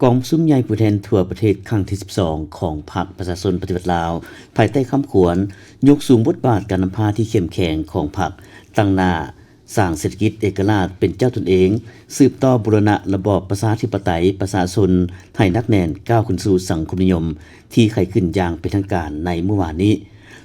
ກອງປະຊຸມໃຫຍ່ຜູ້ແທນທົ່ວປະເທດຄັ້ງທີສິບສອງຂອງພັກປະຊາຊົນປະຕິວັດລາວ ພາຍໃຕ້ຄຳຂວັນ ຍົກສູງບົດບາດການນຳພາທີ່ເຂັ້ມແຂງຂອງພັກ, ຕັ້ງໜ້າສ້າງເສດຖະກິດເອກະລາດເປັນເຈົ້າຕົນເອງ, ສືບຕໍ່ບູລະນະລະບອບປະຊາທິປະໄຕປະຊາຊົນໃຫ້ໜັກແໜ້ນ, ກ້າວຂຶ້ນສູ່ສັງຄົມນິຍົມທີ່ໄຂຂຶ້ນຢ່າງເປັນທາງການໃນມື້ວານນີ້.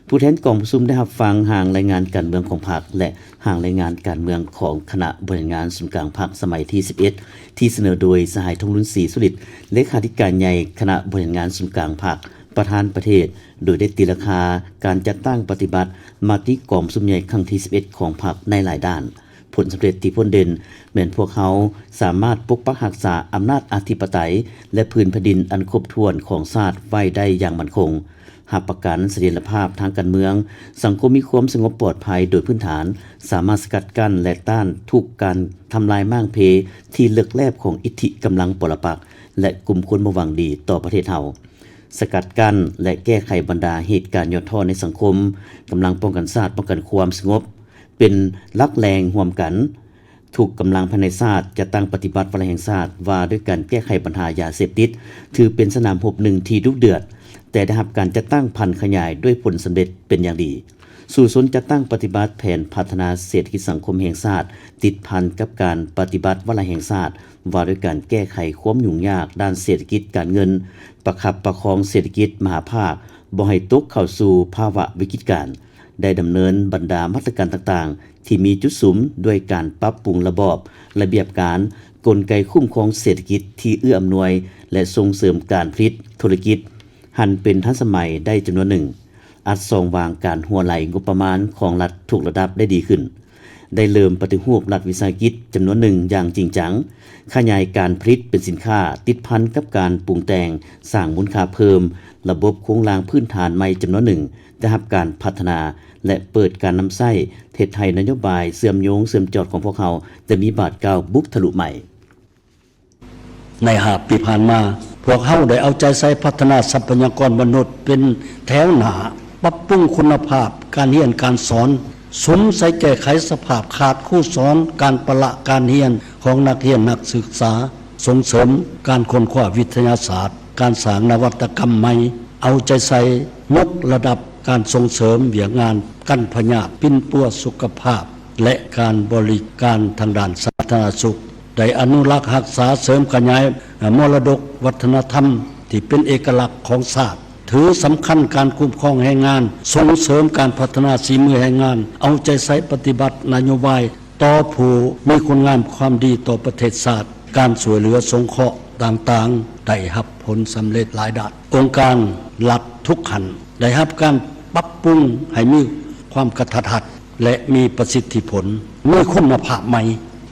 ຜູ້ແທນກອງປະຊຸມໄດ້ຮັບຟັງຮ່າງລາຍງານການເມືອງຂອງພັກ ແລະ ຮ່າງລາຍງານການເມືອງຂອງຄະນະບໍລິຫານງານສູນກາງພັກສະໄໝທີສິບເອັດ ທີ່ສະເໜີໂດຍສະຫາຍ ທອງລຸນ ສີສຸລິດ ເລຂາທິການໃຫຍ່ຄະນະບໍລິຫານງານສູນກາງພັກ, ປະທານປະເທດ, ໂດຍໄດ້ຕີລາຄາການຈັດຕັ້ງປະຕິບັດມະຕິກອງປະຊຸມໃຫຍ່ຄັ້ງທີສິບເອັດຂອງພັກໃນຫຼາຍດ້ານ. ຜົນສຳເລັດທີ່ພົ້ນເດັ່ນແມ່ນພວກເຮົາສາມາດປົກປັກຮັກສາອຳນາດອະທິປະໄຕ ແລະ ພື້ນແຜ່ນດິນອັນຄົບຖ້ວນຂອງຊາດໄວ້ໄດ້ຢ່າງໝັ້ນຄົງ, ຮັບປະກັນສະຖຽນລະພາບທາງການເມືອງ, ສັງຄົມມີຄວາມສະຫງົບປອດໄພໂດຍພື້ນຖານ, ສາມາດສະກັດກັ້ນ ແລະ ຕ້ານທຸກການທຳລາຍມ້າງເພທີ່ເລິກແລບຂອງອິດທິກຳລັງປໍລະປັກ ແລະ ກຸ່ມຄົນບໍ່ຫວັງດີຕໍ່ປະເທດເຮົາ, ສະກັດກັ້ນ ແລະ ແກ້ໄຂບັນດາເຫດການຫຍໍ້ທໍ້ໃນສັງຄົມ, ກຳລັງປ້ອງກັນຊາດ, ປ້ອງກັນຄວາມສະຫງົບ ເປັນຫຼັກແຫຼ່ງຮ່ວມກັນ. ທຸກກຳລັງພາຍໃນຊາດ ຈັດຕັ້ງປະຕິບັດວາລະແຫ່ງຊາດວ່າດ້ວຍການແກ້ໄຂບັນຫາຢາເສບຕິດ, ຖືເປັນສະໜາມຮົບໜຶ່ງທີ່ດຸເດືອດ, ແຕ່ໄດ້ຮັບການຈັດຕັ້ງຜັນຂະຫຍາຍດ້ວຍຜົນສຳເລັດເປັນຢ່າງດີ. ສູ້ຊົນຈັດຕັ້ງປະຕິບັດແຜນພັດທະນາເສດຖະກິດສັງຄົມແຫ່ງຊາດ ຕິດພັນກັບການປະຕິບັດວາລະແຫ່ງຊາດ ວ່າດ້ວຍການແກ້ໄຂຄວາມຫຍຸ້ງຍາກດ້ານເສດຖະກິດການເງິນ, ປະຄັບປະຄອງເສດຖະກິດມະຫາພາກ ບໍ່ໃຫ້ຕົກເຂົ້າສູ່ພາວະວິກິດການ, ໄດ້ດຳເນີນບັນດາມາດຕະການຕ່າງໆ ທີ່ມີຈຸດສຸມດ້ວຍການປັບປຸງລະບອບ, ລະບຽບການ, ກົນໄກຄຸ້ມຄອງເສດຖະກິດທີ່ເອື້ອອຳນວຍ ແລະ ສົ່ງເສີມການຜະລິດ, ທຸລະກິດ ຫັນເປັນທັນສະໄໝໄດ້ຈຳນວນໜຶ່ງ, ອັດຊ່ອງວ່າງການຮົ່ວໄຫຼງົບປະມານຂອງລັດທຸກລະດັບໄດ້ດີຂຶ້ນ, ໄດ້ເລີ່ມປະຕິຮູບລັດວິສາຫະກິດຈຳນວນໜຶ່ງຢ່າງຈິງຈັງ, ຂະຫຍາຍການຜະລິດເປັນສິນຄ້າ, ຕິດພັນກັບການປຸງແຕ່ງ, ສ້າງມູນຄ່າເພີ່ມ, ລະບົບໂຄງລ່າງພື້ນຖານໃໝ່ຈຳນວນໜຶ່ງໄດ້ຮັບການພັດທະນາ ແລະ ເປີດການນຳໃຊ້, ເຮັດໃຫ້ນະໂຍບາຍເຊື່ອມໂຍງເຊື່ອມຈອດຂອງພວກເຮົາໄດ້ມີບາດກ້າວບຸກທະລຸໃໝ່. ໃນຫ້າປີຜ່ານມາ, ພວກເຮົາໄດ້ເອົາໃຈໃສ່ພັດທະນາຊັບພະຍາກອນມະນຸດເປັນແຖວໜ້າ, ປັບປຸງຄຸນນະພາບການຮຽນການສອນ, ສຸມໃສ່ແກ້ໄຂສະພາບຂາດຄູສອນ, ການປະລະການຮຽນຂອງນັກຮຽນນັກສຶກສາ, ສົ່ງເສີມການຄົ້ນຄວ້າວິທະຍາສາດ, ການສ້າງນະວັດຕະກຳໃໝ່, ເອົາໃຈໃສ່ຍົກລະດັບການສົ່ງເສີມວຽກງານກັນພະຍາດປິ່ນປົວສຸຂະພາບ ແລະ ການບໍລິການທາງດ້ານສາທາລະນະສຸກ, ໄດ້ອະນຸລັກຮັກສາເສີມຂະຫຍາຍມໍລະດົກວັດທະນະທຳທີ່ເປັນເອກະລັກຂອງຊາດ, ຖືສຳຄັນການຄຸ້ມຄອງແຮງງານ, ສົ່ງເສີມການພັດທະນາສີມືແຮງງານ, ເອົາໃຈໃສ່ປະຕິບັດນະໂຍບາຍຕໍ່ຜູ້ມີຄຸນງາມຄວາມດີຕໍ່ປະເທດຊາດ, ການຊ່ວຍເຫຼືອສົງເຄາະຕ່າງໆ ໄດ້ຮັບຜົນສຳເລັດຫຼາຍດ້ານ. ອົງການລັດທຸກຂັ້ນໄດ້ຮັບການປັບປຸງໃຫ້ມີຄວາມກະທັດຮັດ ແລະ ມີປະສິດທິຜົນ, ມີຄຸນນະພາບໃໝ່,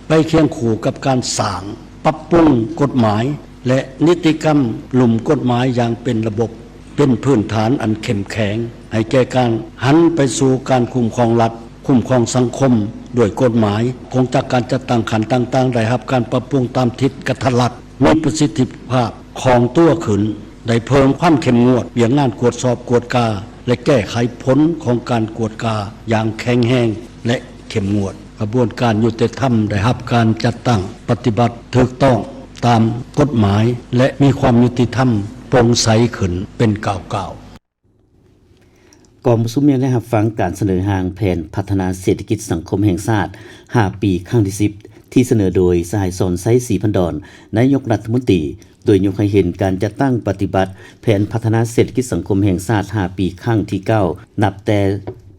ໄປຄຽງຄູ່ກັບການສ້າງ, ປັບປຸງກົດໝາຍ ແລະ ນິຕິກຳລຸ່ມກົດໝາຍຢ່າງເປັນລະບົບ, ເປັນພື້ນຖານອັນເຂັ້ມແຂງໃຫ້ແກ່ການຫັນໄປສູ່ການຄຸ້ມຄອງລັດ, ຄຸ້ມຄອງສັງຄົມດ້ວຍກົດໝາຍ. ໂຄງຈັກການຈັດຕັ້ງຂັ້ນຕ່າງໆ ໄດ້ຮັບການປັບປຸງຕາມທິດກະທັດລັດ, ມີປະສິດທິພາບ ຂອງຕົວຂຶ້ນ, ໄດ້ເພີ່ມຄວາມເຂັ້ມງວດວຽກງານກວດສອບກວດກາ ແລະ ແກ້ໄຂຜົນຂອງການກວດກາຢ່າງແຂງແຮງ ແລະ ເຂັ້ມງວດ. ຂະບວນການຍຸຕິທຳໄດ້ຮັບການຈັດຕັ້ງປະຕິບັດຖືກຕ້ອງຕາມກົດໝາຍ ແລະ ມີຄວາມຍຸຕິທຳໂປ່ງໃສຂຶ້ນເປັນກ້າວໆ. ກອງປະຊຸມຍັງໄດ້ຮັບຟັງການສະເໜີຮ່າງແຜນພັດທະນາເສດຖະກິດສັງຄົມແຫ່ງຊາດຫ້າປີຄັ້ງທີສິບ ທີ່ສະເໜີໂດຍສະຫາຍ ສອນໄຊ ສີພັນດອນ ນາຍົກລັດຖະມົນຕີ, ໂດຍຍົກໃຫ້ເຫັນການຈັດຕັ້ງປະຕິບັດແຜນພັດທະນາເສດຖະກິດສັງຄົມແຫ່ງຊາດຫ້າປີຄັ້ງທີເກົ້າ ນັບແຕ່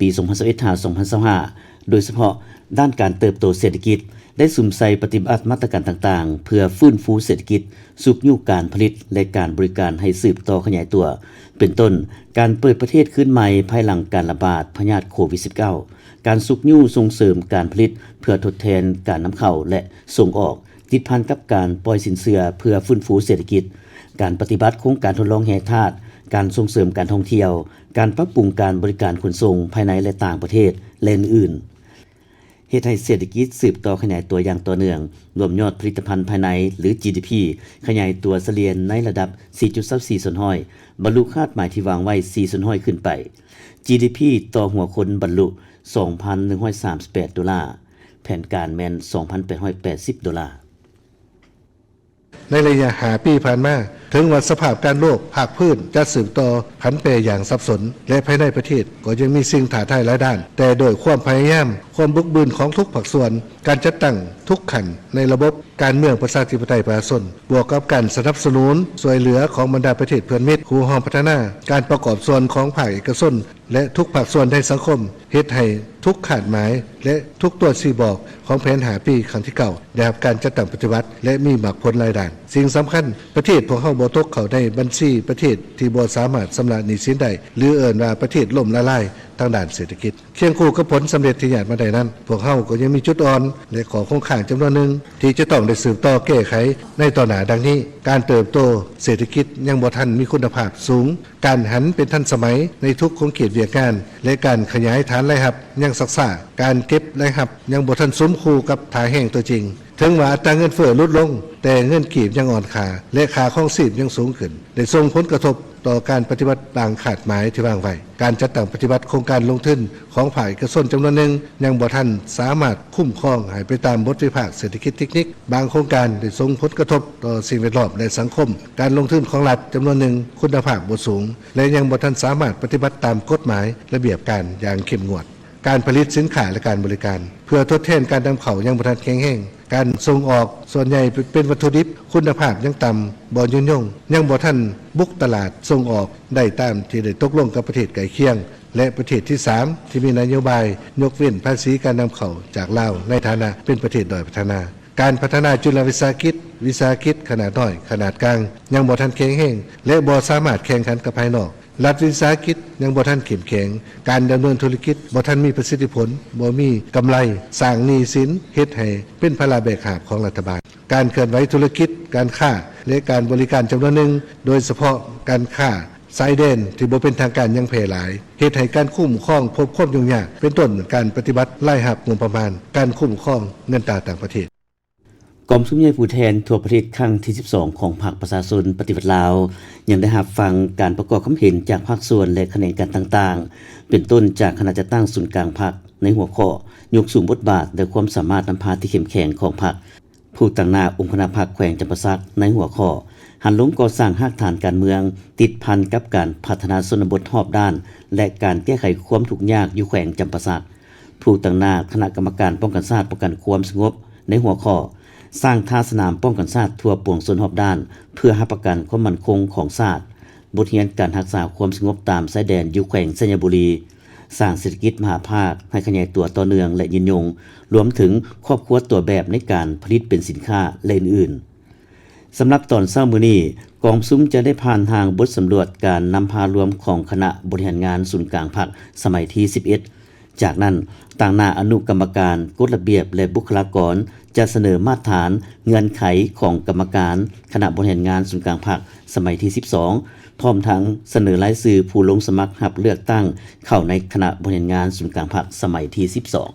ປີສອງພັນຊາວເອັດ ຫາ ສອງພັນຊາວຫ້າ ໂດຍສະເພາະດ້ານການເຕີບໂຕເສດຖະກິດ, ໄດ້ສຸມໃສ່ປະຕິບັດມາດຕະການຕ່າງໆ ເພື່ອຟື້ນຟູເສດຖະກິດ, ຊຸກຍູ້ການຜະລິດ ແລະ ການບໍລິການໃຫ້ສືບຕໍ່ຂະຫຍາຍຕົວ, ເປັນຕົ້ນ ການເປີດປະເທດຄືນໃໝ່ພາຍຫຼັງການລະບາດພະຍາດໂຄວິດສິບເກົ້າ, ການຊຸກຍູ້ສົ່ງເສີມການຜະລິດເພື່ອທົດແທນການນຳເຂົ້າ ແລະ ສົ່ງອອກ, ຕິດພັນກັບການປ່ອຍສິນເຊື່ອເພື່ອຟື້ນຟູເສດຖະກິດ, ການປະຕິບັດໂຄງການທົດລອງແຮ່ທາດ, ການສົ່ງເສີມການທ່ອງທ່ຽວ, ການປັບປຸງການບໍລິການຂົນສົ່ງພາຍໃນ ແລະ ຕ່າງປະເທດ ແລະ ອື່ນໆ. ເຮັດໃຫ້ເສດຖະກິດສືບຕໍ່ຂະຫຍາຍຕົວຢ່າງຕໍ່ເນື່ອງ, ລວມຍອດຜະລິດຕະພັນພາຍໃນ ຫຼື ຈີດີພີ ຂະຫຍາຍຕົວສະເລ່ຍໃນລະດັບ ສີ່ຈຸດຊາວສີ່ສ່ວນຮ້ອຍ, ບັນລຸຄາດໝາຍທີ່ວາງໄວ້ ສີ່ສ່ວນຮ້ອຍຂຶ້ນໄປ. ຈີດີພີ ຕໍ່ຫົວຄົນບັນລຸ ສອງພັນໜຶ່ງຮ້ອຍສາມສິບແປດໂດລາ, ແຜນການແມ່ນ ສອງພັນແປດຮ້ອຍແປດສິບໂດລາ. ໃນໄລຍະຫ້າປີຜ່ານມາ, ເຖິງວ່າສະພາບການໂລກພາກພື້ນຈະສືບຕໍ່ຜັນແປຢ່າງສັບສົນ ແລະ ພາຍໃນປະເທດກໍຍັງມີສິ່ງທ້າທາຍຫຼາຍດ້ານ, ແຕ່ດ້ວຍຄວາມພະຍາຍາມ, ຄວາມບຸກບືນຂອງທຸກພາກສ່ວນ, ການຈັດຕັ້ງທຸກຂັ້ນໃນລະບົບການເມືອງປະຊາທິປະໄຕປະຊາຊົນ, ບວກກັບການສະໜັບສະໜູນຊ່ວຍເຫຼືອຂອງບັນດາປະເທດເພື່ອນມິດ, ຄູ່ຮ່ວມພັດທະນາ, ການປະກອບສ່ວນຂອງພາກເອກະຊົນ ແລະ ທຸກພາກສ່ວນໃນສັງຄົມ ເຮັດໃຫ້ທຸກຄາດໝາຍ ແລະ ທຸກຕົວຊີ້ບອກຂອງແຜນຫ້າປີຄັ້ງທີເກົ້າ ໄດ້ຮັບການຈັດຕັ້ງປະຕິບັດ ແລະ ມີໝາກຜົນຫຼາຍດ້ານ. ສິ່ງສຳຄັນ, ປະເທດພວກເຮົາບໍ່ຕົກເຂົ້າໃນບັນຊີປະເທດທີ່ບໍ່ສາມາດຊຳລະໜີ້ສິນໄດ້ ຫຼື ເອີ້ນວ່າປະເທດລົ້ມລະລາຍທາງດ້ານເສດຖະກິດ. ຄຽງຄູ່ກັບຜົນສຳເລັດທີ່ຍາດມາໄດ້ນັ້ນ, ພວກເຮົາກໍຍັງມີຈຸດອ່ອນ ແລະ ຂໍ້ຄົງຄ້າງຈຳນວນໜຶ່ງທີ່ຈະຕ້ອງໄດ້ສືບຕໍ່ແກ້ໄຂໃນຕໍ່ໜ້າ ດັ່ງນີ້: ການເຕີບໂຕເສດຖະກິດຍັງບໍ່ທັນມີຄຸນນະພາບສູງ, ການຫັນເປັນທັນສະໄໝໃນທຸກຂົງເຂດວຽກງານ ແລະ ການຂະຫຍາຍຖານລາຍຮັບຍັງຊັກຊ້າ, ການເກັບລາຍຮັບຍັງບໍ່ທັນສົມຄູ່ກັບທ່າແຮງຕົວຈິງ. ເຖິງວ່າອັດຕາເງິນເຟີ້ຫຼຸດລົງ, ແຕ່ເງິນກີບຍັງອ່ອນຄ່າ ແລະ ຄ່າຄອງຊີບຍັງສູງຂຶ້ນ, ໄດ້ສົ່ງຜົນກະທົບຕໍ່ການປະຕິບັດຕາມຄາດໝາຍທີ່ວາງໄວ້. ການຈັດຕັ້ງປະຕິບັດໂຄງການລົງທຶນຂອງພາກເອກະຊົນຈຳນວນໜຶ່ງຍັງບໍ່ທັນສາມາດຄຸ້ມຄອງໃຫ້ໄປຕາມບົດວິພາກເສດຖະກິດເຕັກນິກ. ບາງໂຄງການໄດ້ສົ່ງຜົນກະທົບຕໍ່ສິ່ງແວດລ້ອມ ແລະ ສັງຄົມ. ການລົງທຶນຂອງລັດຈຳນວນໜຶ່ງຄຸນນະພາບບໍ່ສູງ ແລະ ຍັງບໍ່ທັນສາມາດປະຕິບັດຕາມກົດໝາຍລະບຽບການຢ່າງເຂັ້ມງວດ. ການຜະລິດສິນຄ້າ ແລະ ການບໍລິການ ເພື່ອທົດແທນການນຳເຂົ້າຍັງບໍ່ທັນແຂງແຮງ. ການສົ່ງອອກສ່ວນໃຫຍ່ເປັນວັດຖຸດິບຄຸນນະພາບຍັງຕ່ຳ, ບໍ່ຍືນຍົງ, ຍັງບໍ່ທັນບຸກຕະຫຼາດສົ່ງອອກໄດ້ຕາມທີ່ໄດ້ຕົກລົງກັບປະເທດໃກ້ຄຽງ ແລະ ປະເທດທີສາມທີ່ມີນະໂຍບາຍຍົກເວັ້ນພາສີການນຳເຂົ້າຈາກລາວໃນຖານະເປັນປະເທດດ້ອຍພັດທະນາ. ການພັດທະນາຈຸລະວິສາຫະກິດ, ວິສາຫະກິດຂະໜາດນ້ອຍ, ຂະໜາດກາງ ຍັງບໍ່ທັນແຂງແຮງ ແລະ ບໍ່ສາມາດແຂ່ງຂັນກັບພາຍນອກ. ລັດວິສາຫະກິດຍັງບໍ່ທັນເຂັ້ມແຂງ, ການດຳເນີນທຸລະກິດບໍ່ທັນມີປະສິດທິຜົນ, ບໍ່ມີກຳໄລ, ສ້າງໜີ້ສິນ, ເຮັດໃຫ້ເປັນພາລະແບກຫາບຂອງລັດຖະບານ. ການເຄື່ອນໄຫວທຸລະກິດ, ການຄ້າ ແລະ ການບໍລິການຈຳນວນໜຶ່ງ, ໂດຍສະເພາະການຄ້າຊາຍແດນທີ່ບໍ່ເປັນທາງການຍັງແຜ່ຫຼາຍ, ເຮັດໃຫ້ການຄຸ້ມຄອງພົບຄວາມຫຍຸ້ງຍາກ, ເປັນຕົ້ນການປະຕິບັດລາຍຮັບງົບປະມານ, ການຄຸ້ມຄອງເງິນຕາຕ່າງປະເທດ. ກອງປະຊຸມໃຫຍ່ຜູ້ແທນທົ່ວປະເທດຄັ້ງທີສິບສອງຂອງພັກປະຊາຊົນປະຕິວັດລາວ ຍັງໄດ້ຮັບຟັງການປະກອບຄຳເຫັນຈາກພາກສ່ວນ ແລະ ຂະແໜງການຕ່າງໆ ເປັນຕົ້ນຈາກຄະນະຈັດຕັ້ງສູນກາງພັກ ໃນຫົວຂໍ້ ຍົກສູງບົດບາດ ແລະ ຄວາມສາມາດນຳພາທີ່ເຂັ້ມແຂງຂອງພັກ, ຜູ້ຕາງໜ້າອົງຄະນະພັກແຂວງຈຳປາສັກ ໃນຫົວຂໍ້ ຫັນລົງກໍ່ສ້າງຮາກຖານການເມືອງ ຕິດພັນກັບການພັດທະນາຊົນນະບົດຮອບດ້ານ ແລະ ການແກ້ໄຂຄວາມທຸກຍາກຢູ່ແຂວງຈຳປາສັກ, ຜູ້ຕາງໜ້າຄະນະກຳມະການປ້ອງກັນຊາດ ປ້ອງກັນຄວາມສະຫງົບ ໃນຫົວຂໍ້ ສ້າງທ່າສະໜາມປ້ອງກັນຊາດທົ່ວປວງຊົນຮອບດ້ານ ເພື່ອຮັບປະກັນຄວາມໝັ້ນຄົງຂອງຊາດ, ບົດຮຽນການຮັກສາຄວາມສະຫງົບຕາມຊາຍແດນຢູ່ແຂວງໄຊຍະບູລີ, ສ້າງເສດຖະກິດມະຫາພາກໃຫ້ຂະຫຍາຍຕົວຕໍ່ເນື່ອງ ແລະ ຍືນຍົງ, ລວມເຖິງຄອບຄົວຕົວແບບໃນການຜະລິດເປັນສິນຄ້າ ແລະ ອື່ນໆ. ສຳລັບຕອນເຊົ້າມື້ນີ້, ກອງປະຊຸມຈະໄດ້ຜ່ານຮ່າງບົດສຳຫຼວດການນຳພາລວມຂອງຄະນະບໍລິຫານງານສູນກາງພັກສະໄໝທີສິບເອັດ, ຈາກນັ້ນ, ຕາງໜ້າອະນຸກຳມະການ, ກົດລະບຽບ ແລະ ບຸກຄະລາກອນ ຈະສະເໜີມາດຖານ, ເງື່ອນໄຂຂອງກຳມະການຄະນະບໍລິຫານງານສູນກາງພັກສະໄໝທີສິບສອງ, ພ້ອມທັງສະເໜີລາຍຊື່ຜູ້ລົງສະໝັກຮັບເລືອກຕັ້ງເຂົ້າໃນຄະນະບໍລິຫານງານສູນກາງພັກສະໄໝທີສິບສອງ.